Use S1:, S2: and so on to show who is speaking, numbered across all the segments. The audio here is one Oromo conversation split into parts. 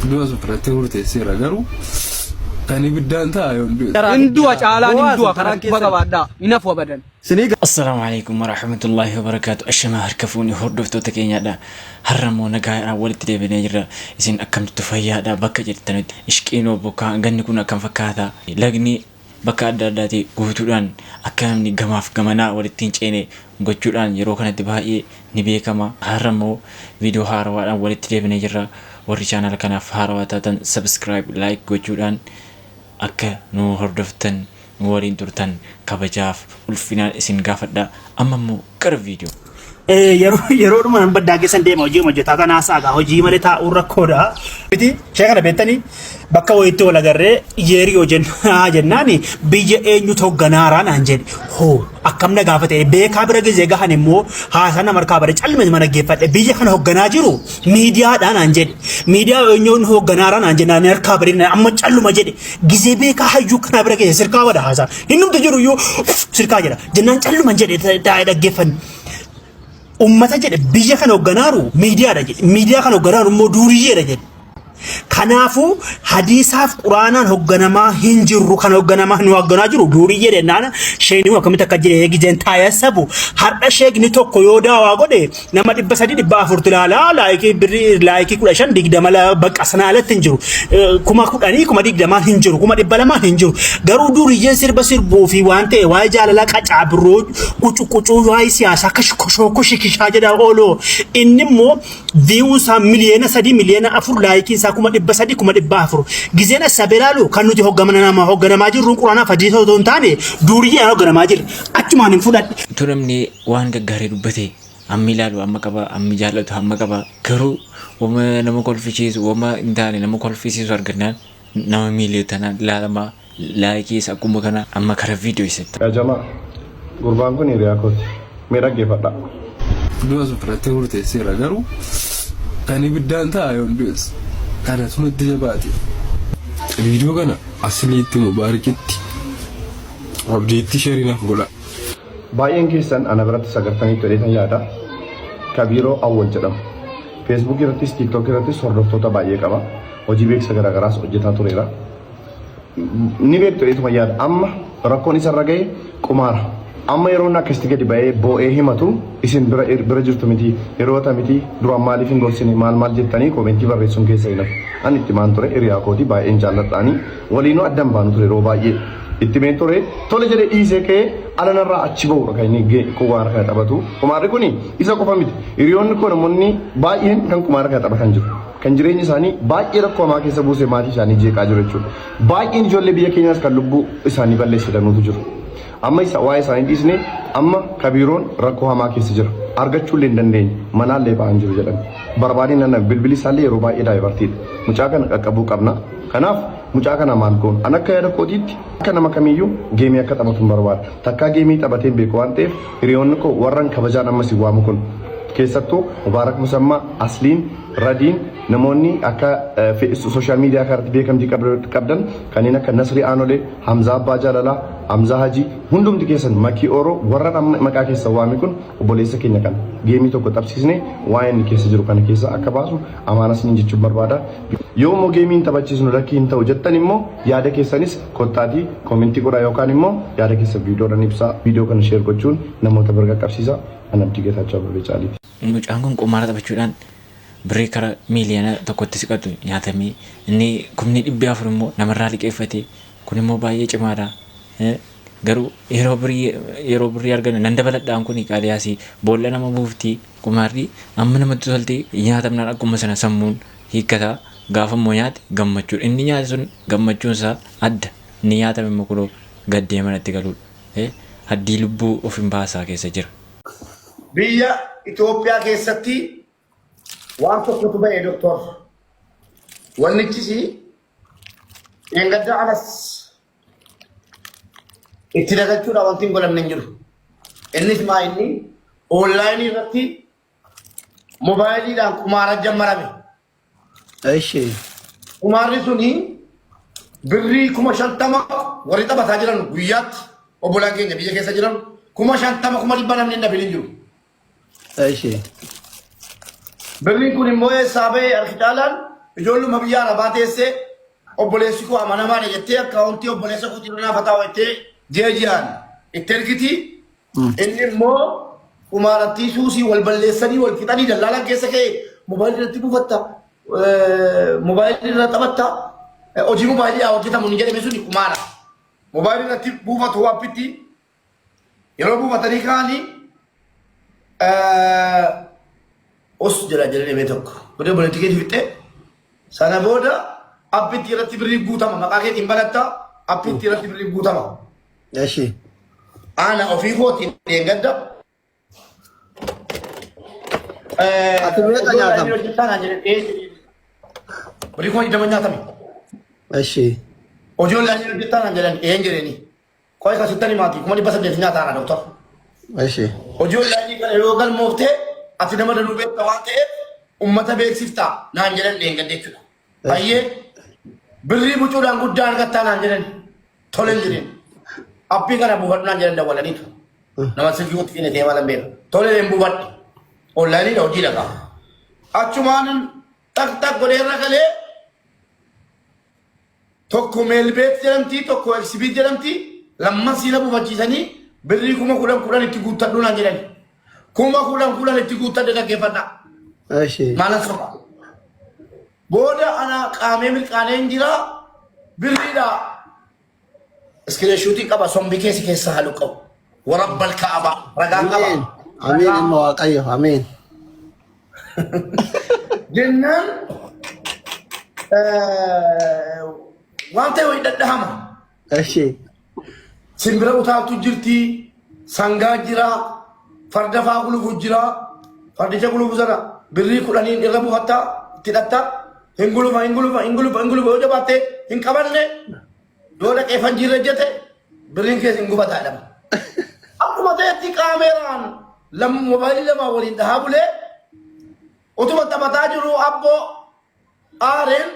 S1: Du'a sufirratti murteesseera garuu kan ibiddaan ta'a yoon du'e.
S2: Hin du'a caalaan hin du'a karaa quba qabaadhaa hin hafu abadan.
S3: Assalaamu alaikum warahmatullahi wabarakaatu. Ashamaa harka fuuni hordoftoota keenyaadha. Har'a immoo nagaadhaan walitti deebinee jirra. Isin akkamittu fayyaadha bakka jirtanitti. Ishqiinoo bokkaa ganni kun akkam fakkaata? Lagni bakka adda addaati guutuudhaan akka namni gamaaf gamanaa walitti hin ceene gochuudhaan yeroo kanatti baay'ee ni beekama. Har'a immoo viidiyoo haarawaadhaan walitti deebinee jirra. Warri chaanala kanaaf haarawaa taatan subscribe, like gochuudhaan akka nu hordoftan nu waliin turtan kabajaaf ulfinaan isin gaafadha. Amma immoo gara viidiyoo.
S4: Yeroo yeroodhuma nan baddaa keessan deema hojii hojjetaa kanaa saagaa hojii malee taa'uun rakkoodha. Miti ishee kana beektanii bakka wayiitti wal agarree yeerii hojjennaa jennaani biyya eenyutu hogganaaraa naan jedhe hoo akkam na gaafate beekaa bira gizee gahan immoo haasaa nama harkaa bare calme mana geeffadhe biyya kana hogganaa jiru miidiyaadha naan jedhe miidiyaa eenyuun hogganaaraa naan jedhe naan harkaa bare amma calluma jedhe gizee beekaa hayyuu kanaa bira geesse sirkaa wada haasaa innumti jiru iyyuu sirkaa jedha jennaan calluma jedhe taa'ee dhaggeeffanne. Ummata jedhe biyya kana hogganaaru miidiyaadha jedhe. Miidiyaa kana hogganaaru immoo duuriyyeedha jedhe. Kanaafuu hadiisaaf quraanaan hogganamaa hin jirru kan hogganamaa nu hogganaa jiru duuriyyee jennaan sheekni kun akkamitti akka jire gizeen taa'ee sabu har'a sheekni tokko yoo daawaa godhe nama 300 400 ilaalaa laayikii birrii laayikii 15 20 bakka sana alatti hin jiru 10,000 20,000 hin jiru 200,000 hin jiru garuu duuriyyeen sirba sirbuu fi waan ta'e waa'ee jaalalaa qacaa birroo qucuqucuu waa'ee siyaasaa kashookoo shikishaa jedha ooloo inni immoo view isaa 3 miliyoona 4 miliyoona laayikiin isaa 300,000 400,000 gizeen asabee ilaalu kan nuti hogganamaa hogganamaa jirru quraanaaf hadiisa otoo hin taane duuriyyeen hogganamaa jirra achumaan hin fudhadhe.
S3: Utuu namni waan gaggaarii dubbate hammi ilaalu hamma qaba, hammi jaallatu hamma qaba. Garuu wama nama kolfisiisu, wama hin taane nama kolfisiisu argannaan nama miiliyoonaan ilaalama. Laayikiis akkuma kana amma kara viidiyoo isatti.
S5: Yaa jamaa, gurbaan kun hiriyaa kooti. Mee dhaggeeffadhaa.
S1: Du'a sufirratti murteesseera garuu kan ibiddaan ta'a yoon du'es kanatu natti jabaate. Viidiyoo kana asliitti mubaarikitti abdiitti sheerii naaf godha.
S5: Baay'een keessan ana biratti sagartanii jedheetan yaada. Kabiiroo Awwal jedhama. Feesbuukii irrattis Tiiktookii irrattis hordoftoota baay'ee qaba. Hojii beeksisa garaagaraas hojjetaa tureera. Ni beektu jedheetuma yaada. Amma rakkoon isarra gahe qumaara. Amma yeroo inni akkasitti gadi ba'ee boo'ee himatu isin bira bira jirtu miti hiriyoota miti duraan maaliif hin gorsine maal maal jettanii koomentii barreessuun keessa hin hafu. Ani itti maan ture hiriyaa kooti baay'een jaalladhaani waliinuu addan baanu ture yeroo baay'ee itti meen ture tole jedhee dhiisee ka'ee ala narraa achi ba'uudha kan inni qumaara kana taphatu. Qumaarri kuni isa qofa miti hiriyoonni koo namoonni baay'een kan qumaara kana taphatan jiru. Kan jireenya isaanii baay'ee rakkoo hamaa keessa buusee maatii isaanii jeeqaa jiru jechuudha. Baay'een ijoollee biyya keenyaas kan lubbuu isaanii balleesse danuutu jiru. Amma isa waa'ee isaanii dhiisne amma kabiiroon rakkoo hamaa keessa jira. Argachuu illee hin dandeenye. Manaallee ba'aan jiru jedhan. Barbaadee nan bilbilli isaallee yeroo baay'ee daayivartiidha. Mucaa kana qaqqabuu qabna. Kanaaf mucaa kana maal goona? An akka yaada kootiitti akka nama kamiyyuu geemii akka taphatu hin barbaada. Takkaa geemii taphatee hin beeku waan ta'eef hiriyoonni koo warran kabajaan amma si waamu kun keessattuu Mubaarak Musammaa, Asliin, Radiin namoonni akka sooshaal miidiyaa kanarratti beekamtii qabdan kanneen akka Nasrii Aanolee, Hamzaa Abbaa Jaalalaa, Hamzaa Hajii hundumti keessan Makii Ooroo warra amma maqaa keessan waame kun obboleessa keenya kana geemii tokko tapsiisne waa'ee inni keessa jiru kana keessa akka baasu amaana isiniin jechuun barbaada. Yoo immoo geemii hin taphachiisnu lakkii hin ta'u jettan immoo yaada keessanis kottaatii koomentii godhaa yookaan immoo yaada keessan viidiyoodhaan ibsaa viidiyoo kana sheer gochuun namoota bira qaqqabsiisa. An Abdii Geetaachoo Abbabee Caaliiti.
S3: Mucaan kun qumaara taphachuudhaan birrii kara 1 miiliyoona siqatu nyaatamee inni 400,000 immoo namarraa liqeeffate kun immoo baay'ee cimaadha. Garuu yeroo birrii argannu nan dabaladhaan kun qaaliyaasii boolla nama buufti qumaarri amma namatti tolti nyaatamnaan akkuma sana sammuun hiikkataa gaafa immoo nyaate gammachuudha. Inni nyaate sun gammachuun isaa adda inni nyaatame immoo kunoo gaddee manatti galuudha. Haddii lubbuu of hin baasaa keessa jira.
S6: Biyya Itoophiyaa keessatti waan tokkotu ba'e doktor. Wannichis dheengadda alas itti dagachuudha wanti hin godhamne hin jiru. Innis maa inni onlaayinii irratti moobaayiliidhaan qumaara jammarame.
S2: Eshi.
S6: Qumaarri suni birrii 50,000 warri taphataa jiran guyyaatti obbolaan keenya biyya keessa jiran 50,000 100,000 namni hin dhabin hin jiru.
S2: Eshi.
S6: Birriin kun immoo eessaa ba'e harki caalaan Ijoolluma biyya Arabaa teessee obboleessi koo amanamaadha jettee akkaawuntii obboleessa kootii irra naaf haa taa'u jettee ji'a ji'aan itti ergiti. Inni immoo qumaarattii suusii wal balleessanii wal fixanii dallaalaan keessa ka'e mobaayilii irratti buufatta. Mobaayilii irra taphatta. Hojii mobaayilii haa hojjetamu ni jedhame suni qumaara. Mobaayilii irratti buufatu appitti yeroo buufatanii ka'anii os jedha jedhee dhibee tokko. Booda obboleettii keetii fixxee sana booda appitti irratti birrii guutama maqaa keetiin banatta appitti irratti birrii guutama.
S7: Eshi.
S6: Ana ofii kootiin dheengadda.
S7: Ati meeqa nyaatama?
S6: Birrii 20,000 nyaatame.
S7: Eshi.
S6: Hojii onlaayinii hojjetaa naan jedhan een jedheni. Qoy kan sittan himaati 800,000 nyaataara doktor.
S7: Eshi.
S6: Hojii onlaayinii kana yoo galmoofte ati nama danuu beekta waan ta'eef ummata beeksifta naan jedhan dheengadde jechuudha. Baay'ee birrii bucuudhaan guddaa argattaa naan jedhan tolen jedheen. Appii kana buufadhu naan jedhan dawwalaniitu. Nama silkii kootti kenne ta'ee maalan beeka. Tolen hin buufadhe. Onlaayiniidha hojii dhagaa. Achumaan xaq xaq godhee irra galee Tokko meelbeet jedhamti, tokko exhibit jedhamti. Lamman siila buufachiisanii birrii 10,000 10,000 itti guuttadhu naan jedhani. 10,000 10,000 itti guuttadhe dhaggeeffadha.
S7: Eshi.
S6: Maalan soba. Booda ana qaamee mirqaanee hin jira birriidha. Iskireeshuutii qaba sombi keessi keessa halu qabu. Warabbal ka'aba ragaa qaba.
S7: Ameen. Ameen ilma Waaqayyo. Ameen.
S6: Jennaan waan ta'e wayii dhadhahama.
S7: Eshi.
S6: Simbira utaaltu jirti, sangaa jira, farda faa gulufu jira. Fardicha gulufu sana birrii kudhaniin irra buufatta, itti hidhatta. Hin gulufa, hin gulufa, hin gulufa, hin gulufa yoo jabaatte hin qabanne yoo dhaqee fanjii irra ejjete birriin keessa hin gubataa jedhama. Akkuma ta'etti kaameeraan moobaayilii lamaan waliin dhahaa bulee utuma taphataa jiru abboo aareen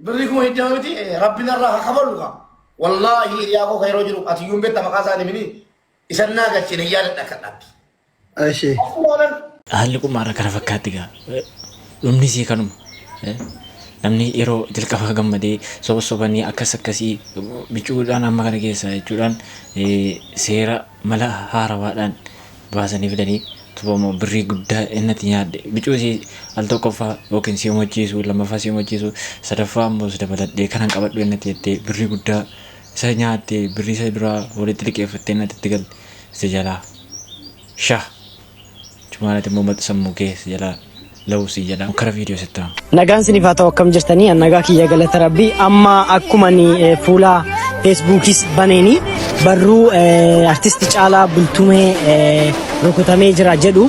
S6: birrii 20,000 miti rabbi narraa haa kafalu kaa. Wallaahi hiriyaa koo kan yeroo jiru ati iyyuu hin beekta maqaa isaanii mini isan naa galchine yaadadha akka dhaabbi.
S7: Eshi.
S3: Haalli qumaara kana fakkaatti gaa. Dhumni isii kanuma. Namni yeroo jalqaba gammadee soba sobanii akkas akkasii bicuudhaan amma kana keessa jechuudhaan seera mala haarawaadhaan baasanii fidanii tubamoo birrii guddaa innati nyaadhe bicuu isii al tokkoffaa yookiin si homachiisu lammaffaa si homachiisu sadaffaa ammoo si dabaladhee kanan qabadhu innati jettee birrii guddaa isa nyaatte birrii isa duraa walitti liqeeffattee innati itti galte si jalaa shah Jumaanati immoo maxxa sammuu kee si jalaa lawuu si jedha kara viidiyoo sitti aanu.
S8: Nagaan siniif haa ta'u akkam jirtanii an nagaa kiyya galata rabbii amma akkuma ani fuula feesbuukis baneeni barruu artisti Caalaa Bultumee rukutamee jira jedhu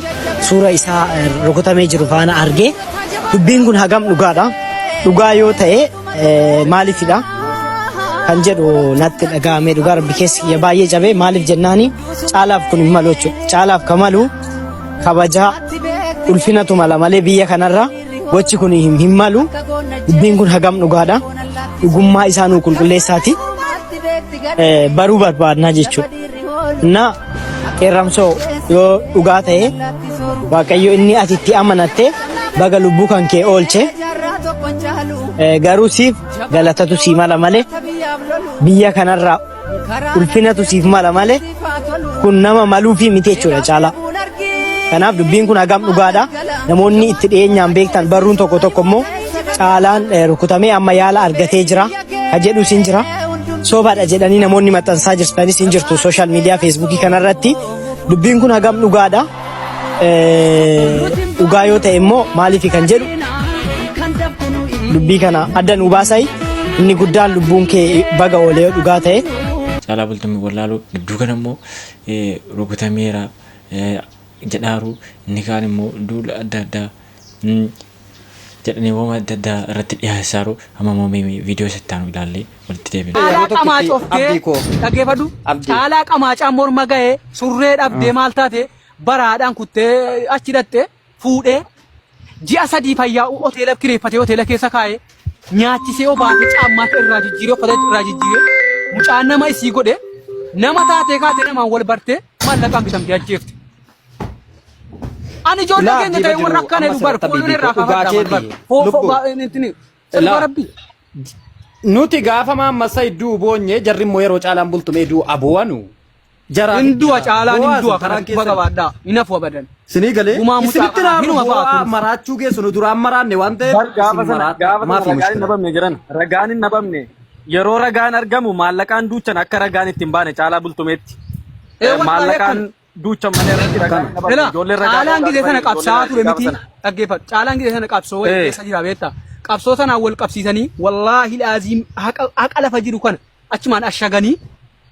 S8: suura isaa rukutamee jiru faana argee dubbiin kun hagam dhugaadha dhugaa yoo ta'e maaliifidha kan jedhu natti dhaga'ame dhugaa rabbi keessi kiyya baay'ee cabee maaliif jennaani caalaaf kun hin malu jechuudha. Caalaaf kan malu kabajaa ulfinatu mala malee biyya kanarra gochi kun hin malu. Dubbiin kun hagam dhugaadha. Dhugummaa isaa nuu qulqulleessaati. Baruu barbaadnaa jechuudha. Na qeerramsoo yoo dhugaa ta'e Waaqayyo inni ati itti amanatte baga lubbuu kan kee oolche garuu siif galatatu sii mala malee biyya kanarraa ulfinatu siif mala malee kun nama maluufii miti jechuudha caalaa. Kanaaf dubbiin kun hagam dhugaadha. Namoonni itti dhiyeenyaan beektan barruun tokko tokko immoo caalaan rukutamee amma yaala argatee jira ka jedhus hin jira. Sobaadha jedhanii namoonni maxxansaa jirtanis hin jirtu sooshaal miidiyaa feesbuukii kanarratti. Dubbiin kun hagam dhugaadha. Dhugaa yoo ta'e immoo maaliif kan jedhu dubbii kana adda nuu baasai inni guddaan lubbuun kee baga oolee yoo dhugaa ta'e.
S3: Caalaa Bultumii Wallaaloo gidduu kana immoo rukutameera jedhaaru inni kaan immoo duula adda addaa jedhanii wama adda addaa irratti dhiyaasaaru amma immoo mee viidiyoo isatti aanu ilaallee walitti deebina.
S2: Caalaa
S9: Yeroo tokkitti
S2: qamaacoftee
S9: abdii koo.
S2: dhaggeeffadhu.
S9: Abdii.
S2: Caalaa qamaacaa morma ga'ee surree dhabdee maal taate baraadhaan kuttee achi dhatte fuudhee ji'a sadii fayyaa hoteela kireeffatee hoteela keessa kaa'ee nyaachisee obaasee caammaa irraa jijjiiree uffata irraa jijjiiree mucaan nama isii godhe nama taatee kaatee namaan wal bartee maallaqaan bitamtee ajjeefte. Ani ijoollee
S9: Ilaa
S2: keenya
S9: abdii
S2: ta'e warra
S9: jiru
S2: akkana
S9: amma
S2: jedhu bar
S9: sirratti
S2: foolun
S9: abdii
S2: irraa
S9: koo dhugaa
S2: kaafadha bar
S9: keeti
S2: foo
S9: lubbu
S2: foo intini Isa dhugaa
S9: Laa.
S2: rabbii.
S9: Nuti gaafa Maammas Said du'u boonye jarri immoo yeroo caalaan bultumee du'u abuwanu. Jaraa
S2: Hin du'a caalaan hin
S9: Boo'aa
S2: du'a
S9: isin
S2: kana
S9: karaan
S2: quba
S9: keessan.
S2: qabaadhaa. Hin hafu abadan.
S9: Sinii galee
S2: Gumaa mucaa
S9: isinitti
S2: kanaa
S9: naafu
S2: hinuma fa'a
S9: boo'aa
S2: kunis.
S9: maraachuu geessu nu duraan maraanne waan ta'eef
S10: Bar gaafa
S9: isin
S10: sana
S9: maraadha
S10: gaafa sana
S9: maafi
S10: ragaan hin
S9: mushkila.
S10: dhabamne jiran ragaan hin dhabamne yeroo ragaan argamu maallaqaan duuchan akka ragaan itti hin baane caalaa bultumeetti.
S2: Ee wallaahi
S10: Maallaqaan
S2: akkana.
S10: duuchan malee irratti ragaan
S9: Akkana.
S10: hin dhabamne
S2: Ela
S10: ijoolleen ragaa
S2: caalaan
S10: dhoogaa
S2: gizee sana
S10: dhufanii ijoolleen
S2: qabsaa'aa ture
S10: ragaa gaafa
S2: miti
S10: sana.
S2: dhaggeeffadhu. Caalaan gizee sana qabsoo wayii
S10: Ee.
S2: keessa jira beektaa. Qabsoo sanaan wal qabsiisanii wallaahi laaziim haqa haqa lafa jiru kana achumaan ashaganii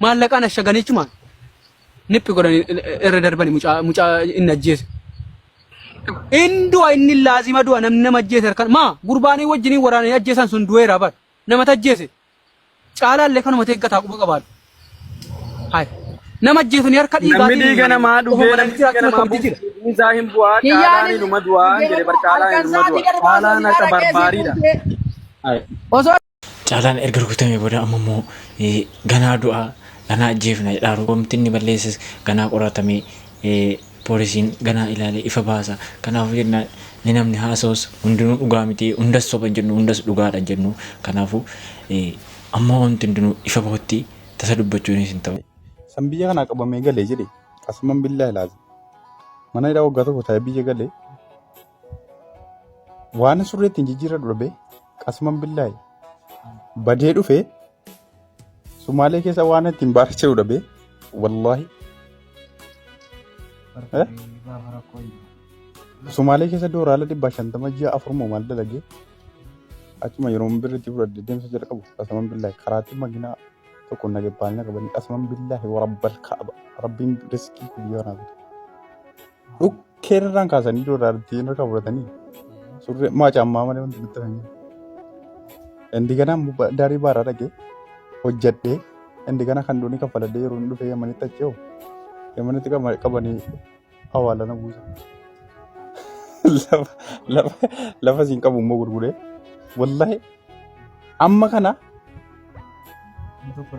S2: maallaqaan ashaganii achumaan nippi godhanii irra darbanii mucaa mucaa inni ajjeese. In du'a inni laazima du'a namni nama ajjeese harkaan maa gurbaanii wajjiniin waraananii ajjeesan sun du'eera bar nama ajjeese. Caalaallee kanuma teeggataa quba qabaadhu. Hai. Nama ajjeesanii harka
S10: Namni
S2: dhiigaatiin
S10: dhiiga namaa
S2: ofuma
S10: dhugee namni
S2: namni
S10: dhiiga
S2: jiraachuu
S10: namaa
S2: akkamitti
S10: buusu
S2: jira.
S10: dhiigni isaa hin bu'aa caalaan
S11: Kiyyaanis
S10: inuma du'aa jedhe bar caalaan
S11: halkan
S10: inuma
S11: sa'aatii
S10: du'a
S11: gadi baasuu
S10: caalaan
S11: silaa
S10: akka
S11: dhaqee sii
S10: barbaariidha.
S11: fuutee. Osoo
S3: Caalaan erga rukutamee booda amma immoo ganaa du'a ganaa ajjeefna jedhaaru. Wanti inni balleesses ganaa qoratamee poolisiin ganaa ilaalee ifa baasa. Kanaafuu jenna ni namni haasa'us hundinuu dhugaa miti hundas soba hin jennu hundas dhugaadha hin jennu. Kanaafuu amma wanti hundinuu ifa bahutti tasa dubbachuunis hin ta'u.
S12: San biyya kanaa qabamee galee jedhe qasman billaahi laazim. Mana hidhaa waggaa tokko taa'ee biyya galee waan surree ittiin jijjiirradhu dhabee qasman billaahi badee dhufee Sumaalee keessa waan ittiin baarcha'u dhabee wallaahi. Eh? Sumaalee keessa dooraala 150 ji'a 4 moo maal dalagee achuma yeroo birritti fudhadhe deemsa jalqabu qasaman billaahi karaatti maginaa tokko na gabbaalna qabanii qasaman billaahi warabbal kaaba rabbiin riskii guyyaa naa bite. Dhukkee irraan kaasanii doolaartii irra fudhatanii surree maa caammaa malee wanti nutti hafan jiru. Indi gana daarii baaraa dhaqee hojjedhee indi gana kan doonii kaffaladhee yeroo inni dhufee Yamanitti achi hoo Yamanitti qabanii hawaala na buusa. Lafa lafa lafa siin qabu immoo gurguree wallahi amma kana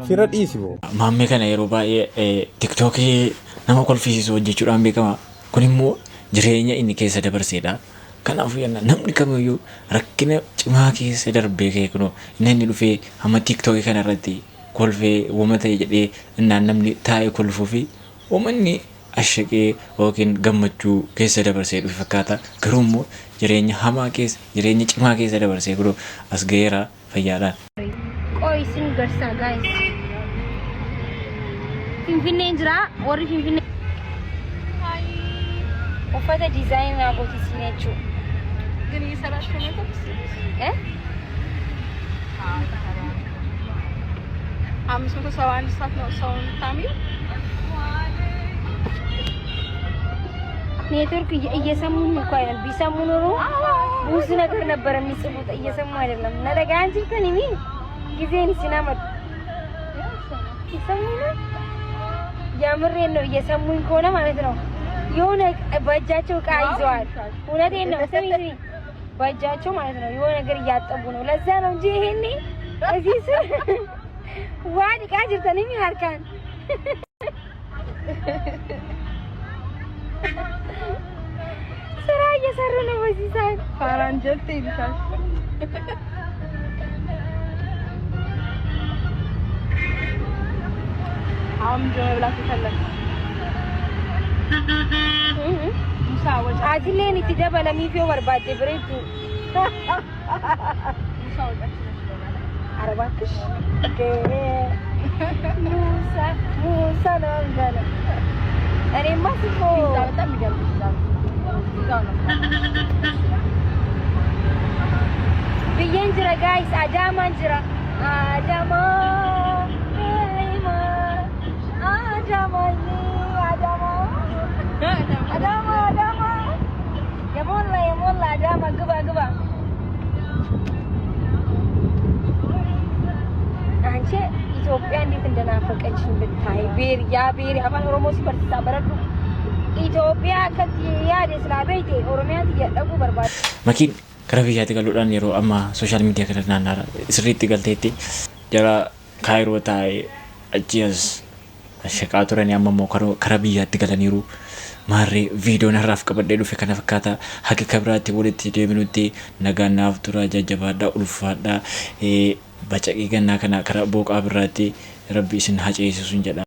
S12: Fira dhiisi boo.
S3: Maammee kana yeroo baay'ee tiktookii nama kolfisiisu hojjechuudhaan beekama. Kun immoo jireenya inni keessa dabarseedha. Kanaafuu jenna namni kamiyyuu rakkina cimaa keessa darbee ka'e kunoo inni inni dhufee hamma tiktookii kana irratti kolfee wama ta'e jedhee innaan namni taa'ee kolfuu fi uummanni ashaqee yookiin gammachuu keessa dabarsee dhufe fakkaata. Garuu immoo jireenya hamaa keessa jireenya cimaa keessa dabarsee kunoo as ga'eera fayyaadhaan.
S13: Qoy isin garsaa guys. Finfinneen jira warri Finfinnee. Uffata diizaayinii naa gooti isin jechuudha.
S11: ግን እየሰራሽ ነው ሜካፕ?
S13: እ?
S11: 571 ሰዓት ነው ሰውን የምታሚው።
S13: ኔትወርክ እየሰሙኝ እኮ አይደለም። ቢሰሙ ኖሮ ብዙ ነገር ነበር የሚጽፉት። እየሰሙ አይደለም። ነደጋ አንቺ ተኒሚ ጊዜን ሲናመጥ ይሰሙኝ ነው። የምሬን ነው። እየሰሙኝ ከሆነ ማለት ነው የሆነ በእጃቸው እቃ ይዘዋል። እውነቴን ነው። ስሚ ስሚ፣ በእጃቸው ማለት ነው የሆነ ነገር እያጠቡ ነው። ለዛ ነው እንጂ ይሄኔ እዚህ ስር ዋድ እቃ ጅርተኒሚ ሀርካን ስራ እየሰሩ ነው በዚህ ሰዓት።
S11: ፋራንጀልቴ ይልሻል። አሁን ምንድን ነው መብላት የፈለግሽው? ምሳ ወጪ
S13: Atilleen itti dabalamiif yoo barbaadde bareeddu.
S11: ምሳ ወጪያችን ስለሆነ
S13: ኧረ እባክሽ ሙሳ ሙሳ ነው የሚባለው። እኔማ ስኮ
S11: ፒዛ በጣም የሚገርም ፒዛ ነው። ፒዛው ነው
S13: biyyeen jira guys Adaamaan jira. Adaamaa Adaamaa Adaamaa አዳማ አዳማ የሞላ የሞላ አዳማ ግባ ግባ። አንቺ ኢትዮጵያ እንዴት እንደናፈቀችኝ ብታይ። ቤር ያ ቤር afaan oromoo si barsiisaa baradhu. Itoophiyaa akkatti yaade silaa beeyte Oromiyaatti dhaquu barbaade.
S3: Makiin gara biyyaatti galuudhaan yeroo ammaa sooshaal miidiyaa kana naannaa sirriitti galteetti jara kaayiroo taa'ee achi as shaqaa turanii amma immoo kara biyyaatti galaniiru. Maarree viidiyoon har'aaf qabadhee dhufe kana fakkaata. Haga kabiraatti walitti deebinutti nagaan naaf turaa jajjabaadhaa ulfaadhaa. Bacaqii gannaa kana karaa booqaa birraatti rabbi isin haa ceesisuun jedha.